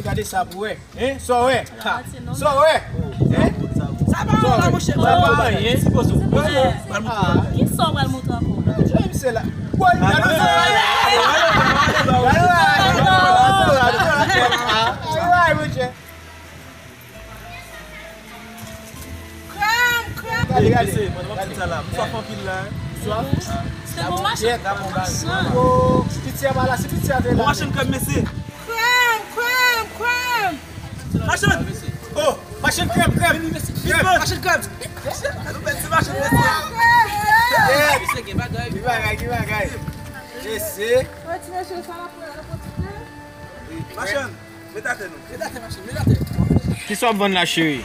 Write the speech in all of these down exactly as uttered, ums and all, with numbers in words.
Gade sa pou wè. Hein? Sa w wè? Ha! Sa w wè? Hein? Sa pa anyen la, monchè. Sa pa anyen. Ti pozo. Ah. Kisa w pral montre ankò? Jan misye la. Woy, gade sa. Gade sa. Gade sa, monchè. Krèm, krèm. Gade, gade. Mesye, mwen, mwen, ti sa la. M swaf anpil la, hein. Swaf? Se bon machann. Gade, gade. Oh, piti a pa la, si piti a te la. Bon machann krèm, mesye. Krèm, krèm, krèm. Machann. Oh, machann krèm, krèm. Krèm, machann krèm. Machann krèm. Ki bagay, ki bagay? Mesye. Machann. Met atè non. Met atè, machann, met atè. Kisa w ap vann la, cheri?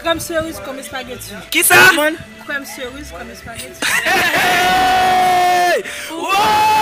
Krèm seriz kòm espageti. Kisa? Krèm seriz kòm espageti. Hey! Wow!